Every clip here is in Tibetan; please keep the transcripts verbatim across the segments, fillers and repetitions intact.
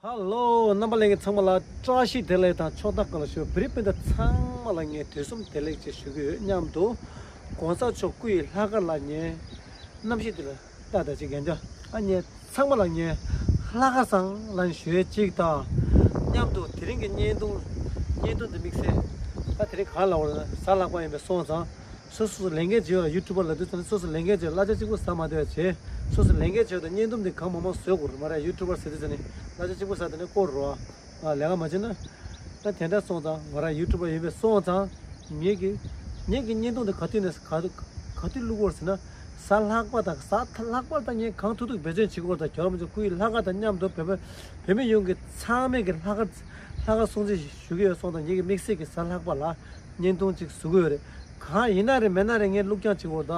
ཧ་ལོ། རྣམ་པ་ལྷན་རྒྱས་ཚང་མ་ལ་བཀྲ་ཤིས་བདེ་ལེགས་དང་ཕྱོགས་མཐའ་ཁག་ལ་བཞུགས་བོད་རིགས་སྤུན་ཟླ་ཚང་མ་ལ་ངས་དུས་གསུམ་བདེ་ལེགས་ཅེས་ཞུ་གི་ཡོད། མཉམ་དུ་༸གོང་ས་མཆོག་སྐུ་ཡི་ལྷག་དཀར་ལ་ངས་རྣམ་ཤེས་འདི་ལ་ལྟ་ད་ཅིག་རྒན་ཅག་ཨ་ནི་ཚང་མ་ལ་ངས་ལྷག་དཀར་བཟང་ལན་ཞུ་ཡས་ཅིག་དང་། མཉམ་དུ་དེ་རིང་གི་བརྙན་ཐུང་བརྙན་ཐུང་འདི་དམིགས་བསལ་ད་དེ་རིང་གང་ལ་བར་ན་གཟའ་ལྷག་པ་ཡིན་པས་སོང་ཙང་། སོ་སོ་སོ་ལས་འགན་བྱེད་ཡོད་ལ་ཡུ་ཊུབ་པར་ལབ་དུས་ཙམ་ནས་སོ་སོ་ལས་འགན་བྱེད་གླ་ཆ་གཅིག་པོ་ཟ་མ་བསྡད་པ་བྱེད། སོ་སོ་ལས་འགན་བྱེད་ཡོད་དང་བརྙན་ཐུང་འདི་གང་མང་མང་བཟོས་དགོས་རེད་མ་རེད། ཡུ་ཊུབ་པར་ཟེར་དུས་ཙམ་ནས་གླ་ཆ་གཅིག་པོ་ཟ་དེ་ནས་བསྐོར་རོགས། ཨ་ལས་ཀ་མ་བྱེད་ན། ད་དེ་འདྲ་སོང་ཙང་ང་རང་ཡུ་ཊུབ་པར་ཡིན་པས་སོང་ཙང་། ངེད་ཀྱི་ངེད་ཀྱི་བརྙན་ཐུང་འདི་ག་དུས་ནས་ག་དུས་ག་དུས་བླུག་དགོས་རེད་ཟེར་ན། གཟའ་ལྷག་པ་དང་གཟའ་ལྷག་པར་ད་ངས་གང་ཐུབ་ཐུབ་འབད་བརྩོན་བྱེད་དགོས་རེད། ད་གྱོར་མ་བྱུང་སྐུ་ཡི་ལྷག་དཀར་དང་མཉམ་དུ་བོད་པ་བོད་མི་ཡོངས་ཀྱི་ཚང་མས་ཀྱི་ལྷག་དཀར་ལྷག་དཀར་སྲུང་བརྩི་ཞུ་གི་ཡོད་སོང་ཙང་ངེད་ཀྱི་དམིགས་བསལ་གྱི་གཟའ་ལྷག་པ་ལ་བརྙན་ཐུང་ཅིག་བཟོ་གི་ཡོད་རེད། གང་ཡིན་ན་རེད་མེད་ན་རེད་ངས་བླུག་རྐྱང་བྱེད་དགོས་ད།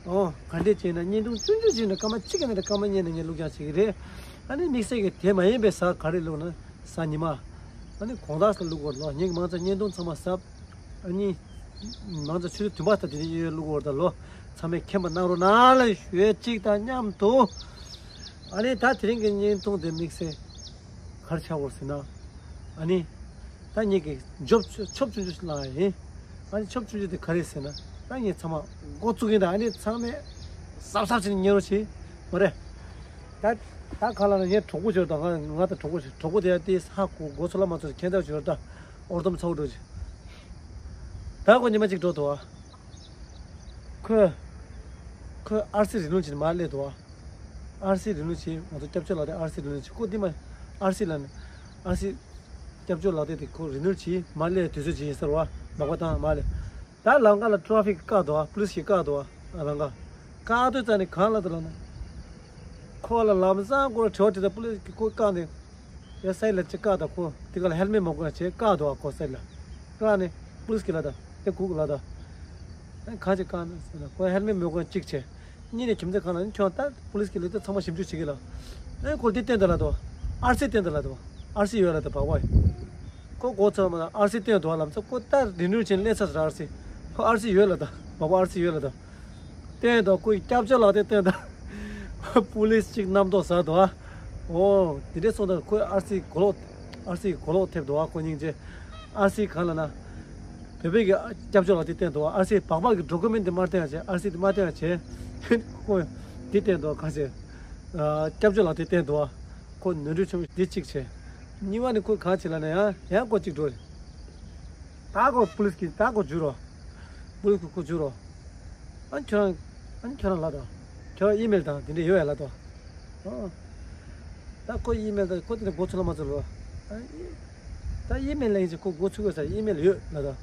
ཨོ་ག་འདྲས་བྱས་ན་བརྙན་ཐུང་ཆུང་ཆུང་ཅིག་ནས་སྐར་མ་གཅིག་གི་ནང་ནས་སྐར་མ་གཉིས་ནས་ངས་བླུག་རྐྱང་བྱེད་ཀྱི་རེད། ཨ་ནི་དམིགས་བསལ་གྱི་དེ་མ་ཡིན་པའི་གཟའ་ག་རེ་བླུག་ན་གཟའ་ཉི་མ། ཨ་ནི་དགོང་དག་ལ་བླུག་དགོས་ལོ། ངས་མང་ཚ་བརྙན་ཐུང་ཚང་མ་གཟབ། ཨ་ནི་མང་ཚ་ཆུ་ཚོད་བདུན་པ་ལྟར་དེ་ནས་གཡས་གཡོན་བླུག་དགོས་ད་ལོ། ཚང་མས་མཁྱེན་པ་གནང་རོགས་གནང་ལ་ཞུ་ཡས་གཅིག་དང་མཉམ་དུ། ཨ་ནི་ད་དེ་རིང་གི་བརྙན་ཐུང་དེ་དམིགས་བསལ་ག་རེ་ཆགས་འགྲོ་ཟེར་ན། ཨ་ནི། ད་ངེད་ཀྱིས་ཇོབ་ཆོབ་ཆུང་ཆུང་ཞིག་བླངས་ཡིན། ཨ་ནི་ཆོབ་ཆུང་ཆུང་དེ་ག་རེ་ཟེར་ན། ད་ངས་ཚང་མ་འགོ་བཙུགས་ཡིན། ད་ཨ་ནི་ཚང་མས་གཟབ་གཟབ་བྱས་ནས་ཉན་རོགས་བྱེད། མ་རེད། ད་ད་ག་ལ་ན་ངའི་གྲོགས་པོ་ཅིག་ཡོད་ད། ང་ང་དང་གྲོགས་པོ་ཅིག་གྲོགས་པོ་དེ་ཡང་དེ་ཧ་གོ་གོ་ཚོད་ལ་མ་ཚོད་ཁྱེད་ཚོ་ཅིག་ཡོད་ད། ཨོར་དོམ་ཚ་བོ་འགྲོ་ཅིག་ད་ཁོ་ཉི་མ་གཅིག་འགྲོ་འདུག་ཨ། ཁོས་ཁོས་ཨར་སི་རིན་ལུགས་བྱས་ནས་མར་སླེབས་འདུག་ཨ། ཨར་སི་རིན་ལུགས་བྱས། ང་ཚོ་སྐྱབས་བཅོལ་ལག་དེབ་ཨར་སི་རིན་ལུགས་བྱས། ཁོ་འདི་མ་ཨར་སི་ལ་ནི་ཨར་སི་སྐྱབས་བཅོལ་ལག་དེབ་དེ་ཁོ་རིན་ལུགས་བྱས་མར་སླེབས་དུས་ཚོད་བྱས་ཡིན་ཟེར་བ། མག་པ་བཏང་མར་སླེབས། ད་ལམ་ཁ་ལ་ཊ་ར་ཕིག་བཀག་འདུག་ཨ། པུ་ལིས་ཀྱིས་བཀག་འདུག་ཨ། ལམ་ཁ་བཀག་དུས་ཙ་ནས་གང་ལབ་འདུག་ལབ་ན། ཁོ་ལ་ལམ་སང་ཁོ་ལ་དྲི་བ་དྲིས་ད་པུ་ལིས་ཀྱིས་ཁོ་བཀག་ནས། ཡ་སའི་ལ་ཅིག་བཀག་ད། ཁོ་དེ་ག་ལ་ཧེལ་མེད་མ་གོན་བྱས་བཀག་འདུག་ཨ། ཁོ་སའི་ལ་བཀག་ནས་པུ་ལིས་ཀྱིས་ལབ་ད། དེ་ཁུག་ལབ་ད། ཨ་གང་ཅིག་བཀག་ན་ཟེར་ན་ཁོ་ཧེལ་མེད་མ་གོན་གཅིག་བྱས། གཉིས་ནས་ཁྱིམ་མཚེས་ཁང་ལ་ནི་ཁྱོད་ད་པུ་ལིས་ཀྱིས་ལབ་ད་ཚང་མ་ཞིབ་འཇུག་བྱེད་ཀྱི་ལ། ཨེ་ཁོ་དེ་བསྟན་ད་ལབ་དོ། ཨར་སི་བསྟན་ད་ལབ་དོ། ཨར་སི་ཡོད་ལབ་ད་བག་བག་ཡིན། ཁོ་གོ་ཚོད་མ་ད་ཨར་སི་བསྟན་འདུག་ལབ་ཚ་ཁོ་ད་རིན་ལུགས་བྱས་སླེབས་ཚར་ཟེར། ཨར་སི་ཁོ་ཨར་སི་ཡོད་ལབ་ད། བག་བག་ཨར་སི་ཡོད་ལབ་ད། བསྟན་འདུག་ཁོའི་སྐྱབས་བཅོལ་ལག་དེབ་བསྟན་འདུག་པུ་ལིས་གཅིག་རྣམ་རྟོག་ཟ་འདུག་ཨ། ཨོ་དེ་འདྲས་སོང་ད་ཁོས་ཨར་སི་གོ་ལོག་ཨར་སི་གོ་ལོག་ཐེབས་འདུག་ཨ། ཁོ་སྙིང་རྗེ། ཨར་སི་གང་ལབ་ན། བོད་པའི་གི་སྐྱབས་བཅོལ་ལག་དེབ་བསྟན་འདུག་ཨ། ཨར་སི་བག་བག་གི་ཌོ་ཀུ་མེན་ཊི་དེ་མ་བསྟན་ཡ་བྱས། ཨར་སི་དེ་མ་བསྟན་ཡ་བྱས། ཁོ་དེ་བསྟན་འདུག་གང་བྱས། སྐྱབས་བཅོལ་ལག་དེབ་བསྟན་འདུག་ཨ། ཁོ་ནོར་འཁྲུལ་ཆེན་པོ་འདི་གཅིག་བྱས། གཉིས་པ་ནི་ཁོས་གང་བྱས་ལབ་ན་ཡང་ཡང་ཁོ་གཅིག་འགྲོ་རེད། ད་ཁོ་པུ་ལིས་ཀྱིས་ད་ཁོ་འཇུ་རོགས། པུ་ལིས་ཀྱིས་ཁོ་འཇུ་རོགས། ཨ་ནི་ཁྱོད་རང་། ཨ་ནི་ཁྱོད་རང་ལབ་དང་། ཁྱོད་རང་ཨི་མེལ་དང་དེ་འདྲ་ཡོད་ཡ་ལབ་དང་། ཨ། ད་ཁོ་ཨི་མེལ་དང་ཁོ་དེ་འདྲ་མགོ་ཚོས་ལ་མ་ཚོས་ལོ། ཨ་ཨི། ད་ཨི་མེལ་ལ་ཡིན་ཅིག་ཁོ་མགོ་ཚོས་དགོས་ས་ཨི་མེལ་ཡོད་ལབ་དང་།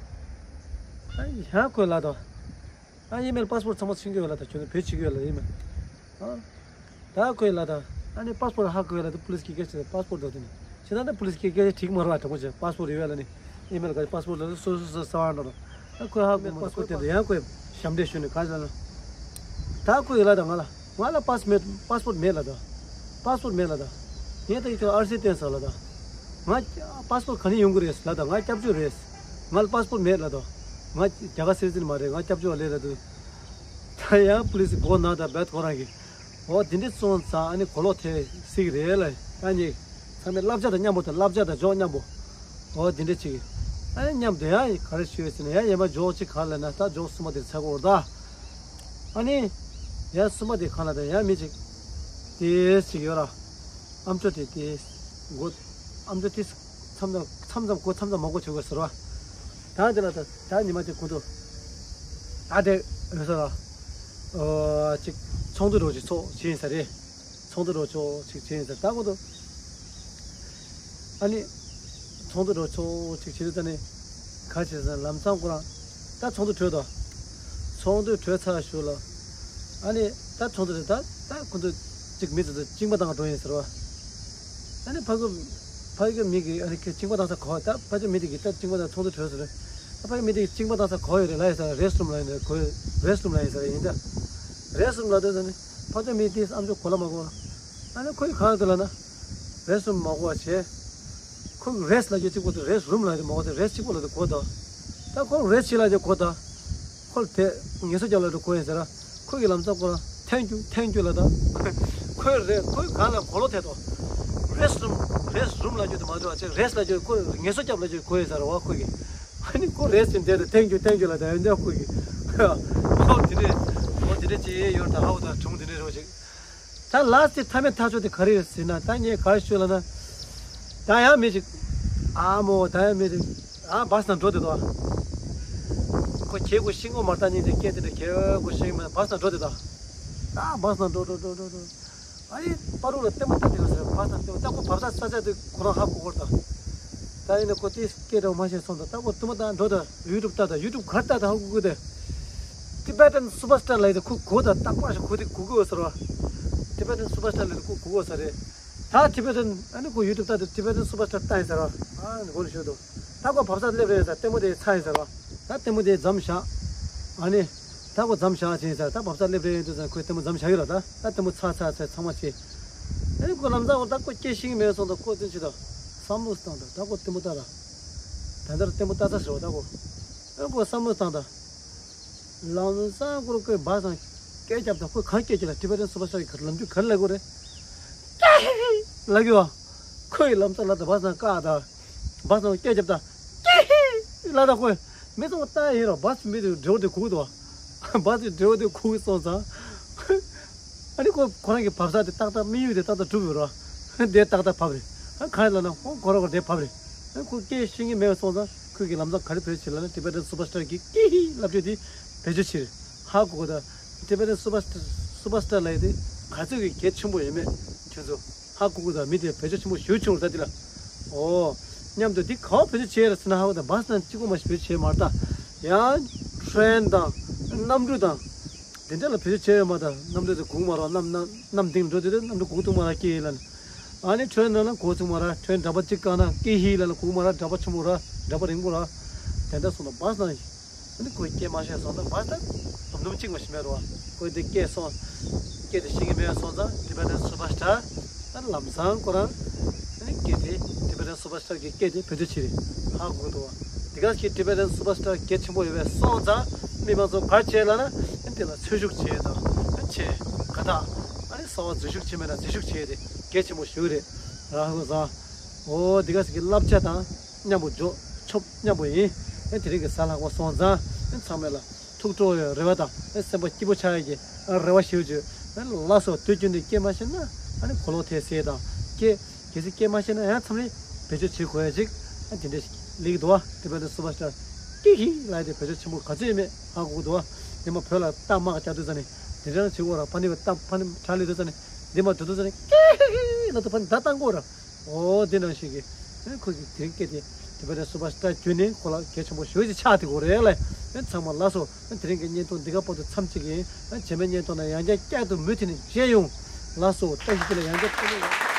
ཨ་ཡང་ཁོས་ལབ་དང་། ཨ་ཨི་མེལ་པ་སི་པོར་ཊི་ཚང་མ་ཕྱིན་གྱི་ཡོད་ལབ་དང་། ཁྱོད་ཚོ་བེད་སྤྱོད་ཀྱི་ཡོད་ལབ་ཨི་མེལ། ཨ། ད་ཁོས་ལབ་དང་། ཨ་ནི་པ་སི་པོར་ཊི་ཧ་གོ་ཡོད་ལབ་དུས་པུ་ལིས་ཀྱིས་སྐད་ཆ་པ་སི་པོར་ཊི་འདུག་དེ་ནི། ཁྱེད་རང་ད་པུ་ལིས་ཀྱིས་སྐད་ཆ་དྲིས་མ་རོགས་ཨ། དྲང་པོ་བྱས་པ་སི་པོར་ཊི་ཡོད་ལབ་ནི། ཨི་མེལ་ག་པ་སི་པོར་ཊི་ལབ་དུས་སོ་སོ་སོ་ས་བ་འགྲོ་རོགས། ད་ཁོས་ཧ་གོ་མ་པ་སི་པོར་ཊི་བསྟན་དུས་ཡང་ཁོས་ཞབས་འདྲེན་ཞུས་ནས་ག་རེ་ལབ་ན། ད་ཁོས་ལབ་དང་ང་ལ། ང་ལ་པ་སི་མེད། པ་སི་པོར་ཊི་མེད་ལབ་དང་། པ་སི་པོར་ཊི་མེད་ལབ་དང་། ངས་ད་ཁྱོད་ཨར་སི་བསྟན་ས་ལབ་དང་། ང་པ་སི་པོར་ཊི་ག་ནས་ཡོང་གི་རེད་ལབ་དང་། ང་སྐྱབས་བཅོལ་རེད། ང་ལ་པ་སི་པོར་ཊི་མེད་ལབ་དང་། ང་རྒྱ་གར་སི་ཊི་ཛེན་མ་རེད། ང་སྐྱབས་བཅོལ་བ་རེད་ལབ་དུས། ད་ཡང་པུ་ལིས་མགོ་ན་དང་རྦད་ཁོ་རང་གིས། འོ་དེ་འདྲས་སོང་ཙང་ཨ་ནི་གོ་ལོག་ཐེབས་སྲིད་ཀྱི་རེད་ལ། ཨ་ནི་ཚང་མས་བསླབ་བྱ་དང་མཉམ་པོ་དང་། བསླབ་བྱ་དང་ཇོབ་མཉམ་པོ། འོ་དེ་འདྲས་ཅིག་ཨ་ནི་མཉམ་དུ་ཡང་ག་རེ་ཞུས་ཟེར་ན། ཡང་ཡན་པ་ཇོབ་ཅིག་ག་རེ་ལབ་ན། ད་ཇོབ་གསུམ་པ་དེ་ཚར་གོ་རེད་ད། ཨ་ནི་ཡང་གསུམ་པ་དེ་གང་ལབ་ད། ཡང་མི་ཅིག་དེ་ཅིག་ཡོད་ར། ཨ་མཆོག་དེ་དེ་མགོ། ཨ་མཆོག་དེ་མཚམས་མཚམས་མཚམས་མཚམས་མགོ་མཚམས་མཚམས་མ་མགོ་བྱེད་དགོས་ཟེར་བ། ད་དེ་ལ་ད་ད་ཉི་མ་དེ་གོང་དུ་ད་དེ་འོད་ཟེར་ལ་ཨོ་ཅིག་ཚོགས་འདུ་རོགས་ཅིག་ཚོགས་བྱས་ཡིན་ས་རེད། ཚོགས་འདུ་རོགས་ཚོགས་ཅིག་བྱས་ཡིན་ས། ད་གོང་དུ་ཨ་ནི་ཚོགས་འདུ་རོགས་ཚོགས་ཅིག་བྱས་དུས་ད་ནི་ག་བྱས་ཟེར་ན། ལམ་སང་ཁོ་རང་ད་ཚོགས་འདུ་གྲོལ་དོ། ཚོགས་འདུ་གྲོལ་ཚར་ཞོར་ལ་ཨ་ནི་ད་ཚོགས་འདུ་རེད། ད་ད་ཁོང་ཚོ་གཅིག་མི་ཚོ་ཚོ་གཅིན་པ་བཏང་འགྲོ་ཡིན་ཟེར་བ། ཨ་ནི་ཕ་གི་ཕ་གི་མི་གི་ཨ་ནི་གཅིན་པ་བཏང་ས་གོ། ད་ཕ་གི་མི་དེ་གི་ད་གཅིན་པ་བཏང་། ཚོགས་འདུ་གྲོལ་ཟེར་རེད། ད་ཕ་གི་མི་དེ་གི་གཅིན་པ་བཏང་ས་གོ་ཡོད་རེད་ལབ་ཡིན་ས་རེད། རེ་སི་རུམ་ལ་ཡིན་རེད། གོ་ཡོད། རེ་སི་རུམ་ལ་ཡིན་ས་རེད། ཡིན་ད་རེ་སི་རུམ་ལ་དེ་ད་ནི་ཕ་གི་མི་དེ་ཨ་མཆོག་གོ་ལ་མ་གོ། ཨ་ནི་ཁོ་ཡི་གང་དུ་ལ་ན་རེ་སི་རུམ་མ་གོ་བ་བྱས། ཁོ་གི་རེ་སི་ལ་རྒྱུ་གཅིག་པོ་དེ་རེ་སི་རུམ་ལ་དེ་མ་གོ། དེ་རེ་སི་གཅིག་པོ་ལ་དེ་གོ་ད། ད་ཁོ་རེ་སི་ལ་དེ་གོ་ད། ཁོ་དེ་ངལ་གསོ་རྒྱབ་ལ་འགྲོ་དགོས་ཡིན་ཟེར་ར། ཁོ་གི་ལམ་སང་ཁོ་ལ་ཐེངས་རྒྱུ་ཐེངས་རྒྱུ་ལ་ད། ཁོས་རེ་ཁོའི་གང་ལ་གོ་ལོག་ཐེབས་དོ། རེས་རུམ་རེས་རུམ་ལབ་རྒྱུ་དེ་མ་གཏོགས་ཅིག་རེས་ལབ་རྒྱུ་ཁོ་ངལ་གསོ་རྒྱབ་ལབ་རྒྱུ་ཁོ་ཡིན་ས་རེད་བ། ཁོ་གིས་ཨ་ནི་ཁོ་རེས་ཟིན་བསྡད་དུ་ཐེངས་རྒྱུ་ཐེངས་རྒྱུ་ལ་དེ་འདྲ་ཁོ་གིས་ཨོ་དེ་འདྲས་ཨོ་དེ་འདྲས་ཅིག་ཡོད་རེད། ད་ཧ་གོ་ད་གྲུང་དེ་འདྲས་རེད་བ་ཅིག་ད་ལ་སི་ཊི་མཐའ་མའི་ཐག་གཅོད་དེ་ག་རེ་རེད་ཟེར་ན། ད་ངས་ག་རེ་ཞུ་ལབ་ན། ད་ཡང་མི་ཞིག་ཨ་མོ་ད་ཡང་མི་ཞིག་ཨ་བ་སི་ནང་འགྲོ་དེ་དོ། ཁོ་ཁྱེད་ཁོ་ཤིང་ཀོ་མར་ལྟ་ཉིན་དེ་སྐད་དེ་འདྲ་ཁྱེད་ཁོ་ཤིང་མ་བ་སི་ནང་འགྲོ་དེ་དོ། ད་བ་སི་ནང་འགྲོ་འགྲོ་འགྲོ་འགྲོ་འགྲོ། ཨ་ཡེ་པ་རུ་ལ་ལྟད་མོ་ལྟ་དེ་ག་ཟེར་བ་སི་ནང་ལྟད་མོ་ལྟ། ཁོ་བབས་ས་ས་ཆ་དེ་ཁོ་རང་ཧ་གོ་གོ་ར་ད། ད་ཡིན་ན་ཁོ་དེ་སྐད་འདྲ་བ་མ་ཤེས་སོང་ད། ད་ཁོ་ལྟད་མོ་ལྟ་འགྲོ་ད། ཡུ་ཊུབ་ལྟ་ད། ཡུ་ཊུབ་གར་ལྟ་ད་ཧ་གོ་གོ་དེ། Tibetan Superstar ལབ་ཡ་དེ་ཁོ་གོ་ད། རྟག་པར་ཞིག་ཁོ་དེ་གོ་གོ་ཟེར་བ། Tibetan Superstar ལབ་ཡ་དེ་ཁོ་གོ་གོ་ས་རེད། ད་Tibetan ཨ་ནི་ཁོ་ཡུ་ཊུབ་ལྟ་དུས་Tibetan Superstar ལྟ་ཡིན་ཟེར་བ། ཨ་ནི་གོ་ནས་ཞུ་འདུག་ད་ཁོ་བབས་ས་སླེབས་རེད་ཟེར། ལྟད་མོ་དེ་ཚར་ཡིན་ཟེར་བ། ད་ལྟད་མོ་དེ་མཚམས་བཞག་ཨ་ནི་ད་ཁོ་མཚམས་བཞག་ཕྱིན་ཟེར། ད་བབས་ས་སླེབས་རེད་འདུག་ཟེར། ཁོས་ལྟད་མོ་མཚམས་བཞག་ཡོད་ལ། ད་ད་ལྟད་མོ་ཚར་ཚར་ཚར་ཚང་མ་བྱས། ཨ་ནི་ཁོ་ལམ་སང་འོ་ད་ཁོ་སྐད་ཤེས་ཀྱི་མེད་སོང་ད། ཁོ་བཙན་ཆེ་ད་བསམ་བློ་བཏང་ད། ད་ཁོ་ལྟད་མོ་ལྟ་ལ། ད་ལྟར་ལྟད་མོ་ལྟ་ས་ཟེར་བ་ད་ཁོ། ཨ་ཁོ་བསམ་བློ་བཏང་ད། ལམ་སང་ཁོ་རང་ཁོས་བ་སང་སྐད་རྒྱབ་ད། ཁོས་གང་སྐད་རྒྱབ་ལ། Tibetan Superstar གི་ལམ་རྒྱུད་ག་རེ་ལབ་དགོས་རེད། ལབ་ཡོད། ཁོས་ལམ་སང་ལབ་ད། བ་སང་བཀག་ད། བ་སང་སྐད་རྒྱབ་ད། ལབ་ད་ཁོས། མི་ཚང་མ་ལྟ་ཡིན་རོ། བ་སི་མི་དེ་འབྲས་བུ་དེ་གུག་འདུག་བ། བ་སི་འབྲས་བུ་དེ་གུག་སོང་ཙང་། ཨ་ནི་ཁོ་ཁོ་རང་གི་བབས་ས་དེ་ཏག་ཏག་དམིགས་ཡུལ་དེ་ཏག་ཏག་གྲུབ་ཡོད་རོ། དེ་ཏག་ཏག་བབས་རེད། ཨ་གང་ལབ་ན་ཁོ་ཁོ་རང་ཁོ་དེ་བབས་རེད། ཨ་ཁོ་སྐད་ཤེས་ཀྱི་མེད་སོང་ཙང་ཁོས་ཀྱི་ལམ་སང་ག་རེ་བེད་སྤྱོད་ལབ་ན། Tibetan Superstar གི་ཀི་ཧི་ལབ་རྒྱུ་དེ་བེད་སྤྱོད་བྱས་རེད། ཧ་གོ་གོ་ད། Tibetan Superstar Superstar ལབ་ཡ་དེ་ག་ཚོད་ཀྱི་གལ་ཆེན་པོ་ཡོད་མེད་ཁྱོད་ཚོ་ཧ་གོ་གོ་ད། མི་དེ་བེད་སྤྱོད་ཆེན་པོ་ཞེ་པོ་བྱུང་རེད་ད་དེ་ལ། ཨོ། མཉམ་དུ་འདི་ག་བ་བེད་སྤྱོད་བྱས་རེད་ཟེར་ན། ཧ་གོ་ད། བ་སི་ནང་གཅིག་པོ་མ་ཞིག་བེད་སྤྱོད་བྱས་མ་རེད་ད། ཡང་ཊེན་དང་གནམ་གྲུ་དང་དེ་འདྲ་ལ་བེད་སྤྱོད་བྱས་ཡོད་མ་རེད་ད། གནམ་གྲུ་དེ་གུག་མ་རེད། གནམ་གནམ་གནམ་ལྡིང་འགྲོ་དུས་དེ་གནམ་གྲུ་གུག་ཐུབ་མ་རེད། ཀི་ལ་ནི། ཨ་ནི་ཊེན་ནང་ལ་གུག་ཐུབ་མ་རེད། ཊེན་འདྲ་པ་གཅིག་བཀག་ན་ཀི་ཧི་ལ་ལ་གུག་མ་རེད། འདྲ་པ་ཆེན་པོ་རེད། འདྲ་པ་རིང་པོ་རེད། དེ་འདྲ་སོང་ད་བ་སི་ནང་། ཨ་ནི་ཁོས་སྐད་མ་ཤེས་སོང་ན་བ་སི་ད་དུམ་དུམ་གཅིག་མ་ཞིག་མེད་རོ། ཁོས་འདི་སྐད་སོང་། སྐད་དེ་ཤེས་ཀྱི་མེད་སོང་ཙང་Tibetan Superstar ད་ལམ་སང་ཁོ་རང་ཨ་ནི་སྐད་དེ་Tibetan Superstar གི་སྐད་དེ་བེད་སྤྱོད་བྱེད་རེད། ཧ་གོ་འདུག་བ། དེ་ག་ཞིག་Tibetan Superstar གལ་ཆེན་པོ་ཡོད་པས་སོང་ཙང་མི་མང་ཚོ་ག་རེ་བྱེད་ལབ་ན། ཨ་ནི་དེ་ལ་ཚོད་ཞུགས་བྱེད་དང་ཨ་ནི་བྱེད་ག་ད་ཨ་ནི་གསང་བ་འཛུལ་ཞུགས་བྱེད་མེད་ན་འཛུལ་ཞུགས་བྱེད་དེ་གལ་ཆེན་པོ་ཞིག་རེད། ཧ་གོ་སོང་། འོ་དེ་ག་ཞིག་གི་བསླབ་བྱ་དང་། མཉམ་པོ་འཇོག་ཆོབ་མཉམ་པོ་ཡིན། ཨེ་དེ་རིང་གི་གཟའ་ལྷག་པ་སོང་ཙང་ཨེ་ཚང་མས་ལ་ཐུགས་སྤྲོ་བའི་རེ་བ་དང་ཨེ་སེམས་པ་སྐྱིད་པོ་ཆགས་ཡ་གི་ཨེ་རེ་བ་ཞུ་རྒྱུ། ཨེ་ལགས་སོ། དུས་རྒྱུན་དུ་སྐད་མ་ཤེས་ན་ཨ་ནི་གོ་ལོག་ཐེབས་སྲིད་དང་། སྐད་གལ་སྲིད་སྐད་མ་ཤེས་ན་ཡང་མཚམས་རེ་བེད་སྤྱོད་བྱེད་དགོས་ཡ་ཅིག་ཨེ་དེ་འདྲ་ཞིག་སླེབས་ཀྱི་འདུག་བ། Tibetan Superstar ཀི་ཧི་ལབ་ཡ་དེ་བེད་སྤྱོད་ཆེན་པོ་ག་ཚོད་ཡོད་མེད་ཧ་གོ་གི་འདུག་བ། ཉི་མ་བོད་ལ་རྟགས་མ་རྒྱག་དུས་ཙ་ནས་དེ་འདྲ་བྱེད་དགོས་ར། ཕ་ནི་བ་རྟགས་ཕ་ནི་དྲ་ལས་དུས་ཙ་ནས་འདི་མ་འགྲོ་དུས་ཙ་ནས་ཀི་ཧི་ལབ་དུས་ཕ་ནི་ད་བཏང་དགོས་ར། ཨོ་དེ་ནང་བཞིན་གྱི་ཨེ་ཁོ་གི་དེ་རིང་སྐད་དེ་Tibetan Superstar བརྒྱུད་ནས་ཁོ་ལ་གལ་ཆེན་པོ་ཞེ་པོ་ཅིག་ཆགས་བསྡད་ཡོད་རེད་ལ། ཨེ་ཚང་མ་ལགས་སོ། ཨེ་དེ་རིང་གི་བརྙན་ཐུང་འདི་ག་བར་དུ་མཚམས་གཅིག་ཡིན། ཨེ་རྗེས་མའི་བརྙན་ཐུང་ནང་ཡང་བསྐྱར་བསྐྱར་དུ་མུ་མཐུད་ནས་མཇལ་ཡོང་། ལགས་སོ། བཀྲ་ཤིས་བདེ་ལེགས། ཡང་བསྐྱར་ཐུགས་རྗེ་ཆེ།